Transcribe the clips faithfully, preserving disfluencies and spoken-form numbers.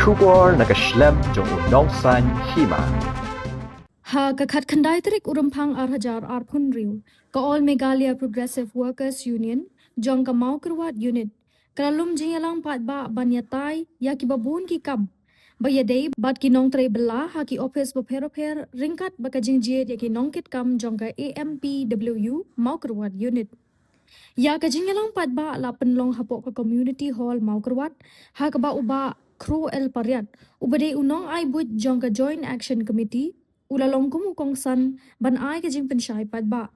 Khubor na ka shlem jong u nongsaiñ hima. Ha ka khatkhyndai tarik u Rymphang ar hajar arphew hynriew, ka All Meghalaya Progressive Workers Union jong ka Mawkyrwat Unit ka la lum jingïalang paidbah ban ïatai ïa kiba bun ki kam ba ïadei bad ki nongtrei bylla ha ki ophis bapher bapher ryngkat bad ka jingjied ïa ki nongkitkam jong ka A M P W U Mawkyrwat Unit. Ïa ka jingïalang paidbah la pynlong hapoh ka Community Hall Mawkyrwat, ha kaba u Bah Khroo L Pariat, uba dei u nongai buit jong ka Joint Action Committee, u la long kum u kongsan ban ai ka jingpynshai paidbah.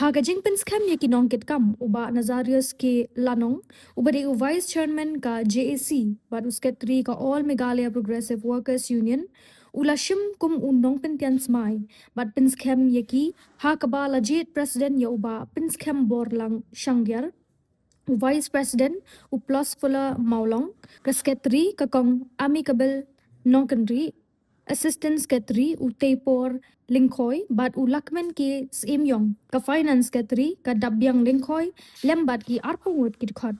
Ha ka jingpynskhem ïa ki nongkitkam, u Bah Nazarius K Lanong, uba dei u Vice Chairman ka J A C bad u Secretary ka All Meghalaya Progressive Workers Union, u la shim kum u nongpyntian smai bad pynskhem ïa ki, ha kaba la jied President ïa u Bah Pynskhem Borlang Shangdiar, u Vice President u Plusfula Mawlong, ka Secretary ka Kong Amicable Nongkynrih, Assistant Secretary u Teipor Lyngkhoi bad u Lakmen K Syiemiong, ka Finance Secretary ka Dabiang Lyngkhoi, lem bad ki arphew ngut ki dkhot.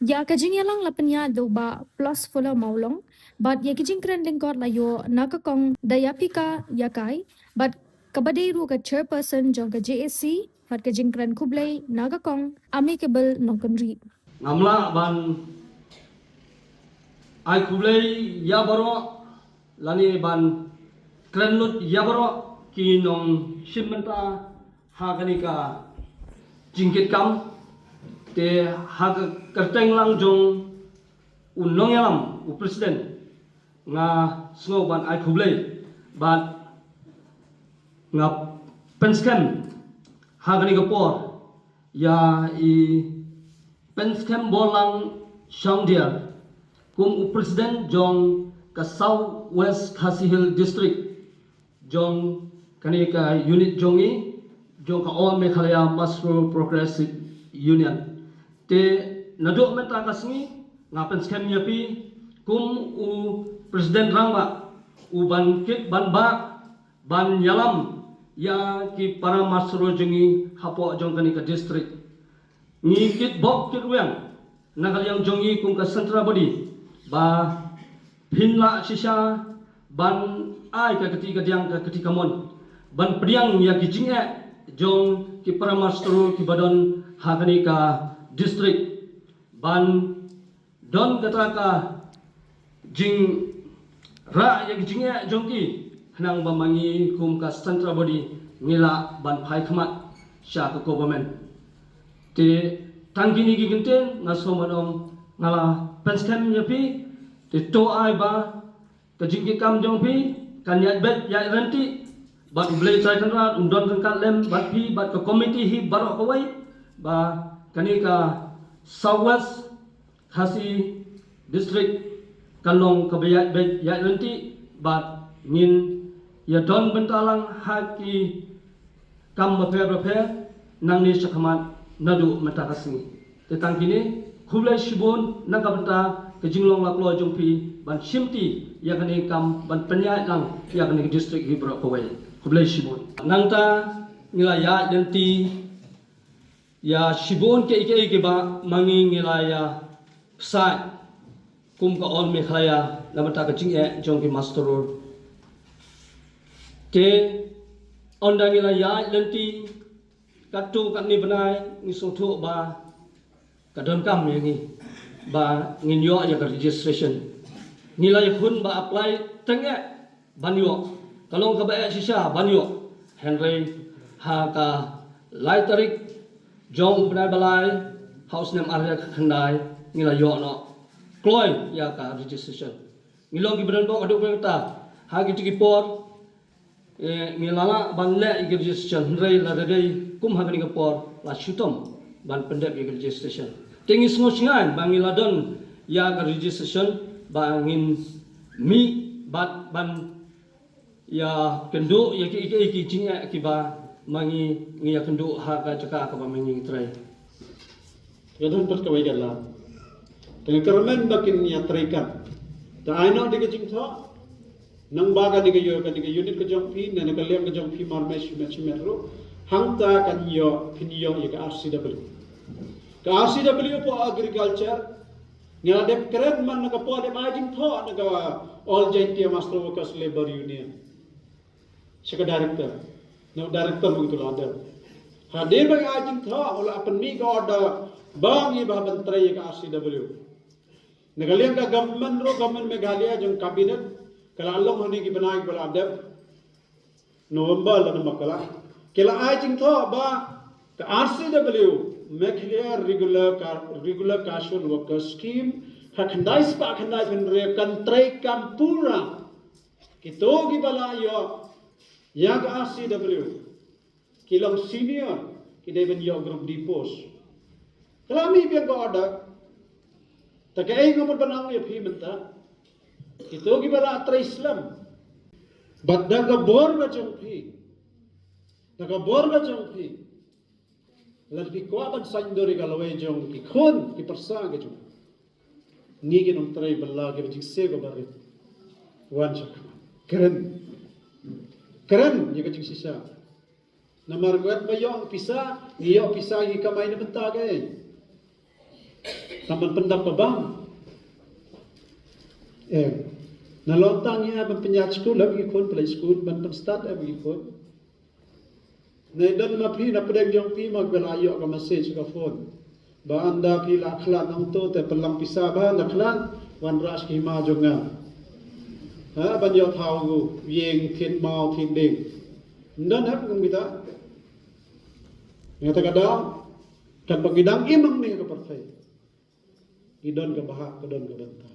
Ïa ka jingïalang la pynïaid da u Bah Plusfula Mawlong bad ïa ki jingkren lyngkot la ïoh na ka Kong Dayapika Ïakai bad kaba dei ruh ka Chairperson jong ka J A C bad ka jingkren khublei na ka Kong Amicable Nongkynrih. Ngam lah ban ai khublei ïa baroh lane ban kren lut ïa baroh ki nongshim bynta ha kane ka jingkitkam, te ha ka kyrteng lang jong u nongïalam, u President, nga sngew ban ai khublei bad nga pynskhem ha kane ka por ïa i Pynskhem Borlang Shangdiar kum u President jong ka South West Khasi Hills District jong kane ka unit jong i, jong ka All Meghalaya Master Progressive Union. Te naduh mynta ka sngi nga pynskhem ïa phi kum u President Rangbah, u ban kit ban bah ban ïalam ïa ki para master jong i hapoh jong kane ka district. Ngi kit bok kit rwiang na ka liang jong i kum ka central body ba phin lah shisha ban ai ka kti kadiang ka kti kamon ban pdiang ïa ki jingeh jong ki para master kiba don ha kane ka district, ban don kata ka jingrah ïa ki jingeh jong ki, khnang ba ma ngi kum ka central body ngi lah ban phai khmat sha ka government. Te tang kine ki kyntien nga sngew ban ong nga la pynskhem ïa phi. Te to ai ba ka jingkitkam jong phi kan ïaid beit ïaid ryntih, bad U Blei Trai Kynrad un don ryngkat lem bad phi bad ka komiti hi baroh kawei, ba kane ka South West Khasi District kan long kaba ïaid beit ïaid ryntih bad ngin ïa don bynta lang ha ki kam bapher bapher nangne shakhmat naduh mynta ka sngi. Te tang kine, khublei shibun na ka bynta ka jinglong la kloi jong phi ban shimti ïa kane kam ban pynïaid lang ïa kane ka district hi baroh kawei. Khublei shibun. Nangta ngi la ïaid lynti ïa shibun kiei kiei kiba ma ngi ngi la ïa pynshai kum ka All Meghalaya na bynta ka jingeh jong ki master. Te ynda ngi la ïaid lynti katto katne bnai ngi sngewthuh ba ka donkam ïa ngi ba ngin ïoh ïa ka registration. Ngi la ïakhun ba apply teng eh ban ïoh, ka long kaba eh shisha ban ïoh. Hynrei ha ka lai tarik jong u bnai ba lai ha u snem ar hajar khyndai ngi la ïoh noh kloi ïa ka registration. Ngi long kiba don bok haduh katta ha kito ki por, eh, ngi la lah ban leh ïa ka registration, hynrei lada dei kum ha kane ka por la shitom ban pyndep ïa ka registration. Te ngi sngewsynei ba ngi la don ïa ka registration ba ngin mih bad ban ïakynduh ïa ki, ïa ki, ïa ki jingeh kiba ma ngi ngi ïakynduh ha ka jaka kaba ma ngi ngi trei. Ka don pat kawei ka la. Te nga kyrmen ba kin ïa trei kan. Te ai noh da ka jingthoh. Nang ba kane ka ïoh, kane ka unit ka jong phi, ne na ka liang ka jong phi mar me shimet shimet ruh. Hangta kan ïoh, phin ïoh ïa ka R C W. Ka R C W for agriculture, Nga la dep kren man na ka por dep ai jingthoh na ka All Jaintia Master Workers Labour Union sha ka director. Na u director mynta la dep. Hadien ba ai jingthoh u la pynmih ka order ba ngi ba ban trei ïa ka R C W. Na ka liang ka government ruh, government Meghalaya jong cabinet, ka la long ha kine ki bnai kiba la dep. November la namar ka la, ki la ai jingthoh ba ka R C W, Meghalaya Regular Ca-, Regular Casual Worker Scheme, ha khyndai spah khyndai phew hynriew kan treikam pura. Kito kiba la ïoh ïa ka R C W ki long senior, ki dei ban ïoh group D post. Ka la mih biang ka order. Te kaei nga mut ban ong ïa phi mynta, kito kiba la trei slem, bad da ka bor ka jong phi, da ka bor ka jong phi, lada phi kwah ban saiñdur ïa ka lawei jong ki khun ki pyrsa ka jong ngi ki nongtrei bylla kiba jingsiew kaba rit, wan sha khmat, kren, kren ïa ka jingshisha. Namar wat ba ïoh pisa, ngi ïoh pisa ngi kamai na bynta kaei? Tang ban pyndap ka bam. Eh, nalor tang ngi ai ban pynïaid skul ha ba ki khun, pynleit skul, ban pynstad ha ba ki khun. Ne don ma phi na pdeng jong phi ma ba la ïoh ka message ka phone ba ynda phi la khlad nangto te pynlang pisa ba la khlad, wanrah sha ki hima jong nga. Ha, ban ïoh thaw u ïing thied maw thied dieng. Ym don hep kum kita. Nga ta ka daw, katba ngi dang im hangne ka pyrthei, ngi don ka bhah, ka don ka bynta.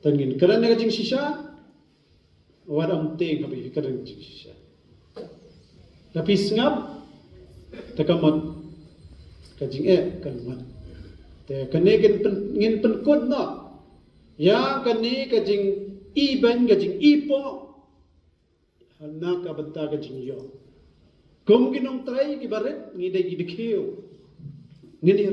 Te ngin kren ïa ka jingshisha, wat ym tieng haba ngi kren jingshisha. Lada phi sngap, te ka mut ka jingeh kan wan. Te kane ngin pyn, ngin pynkut noh ïa kane ka jingibeiñ, ka jingipoh na ka bynta ka jingïoh. Kum ki nongtrei kiba rit ngi dei ki dkhiew. Ngin ïa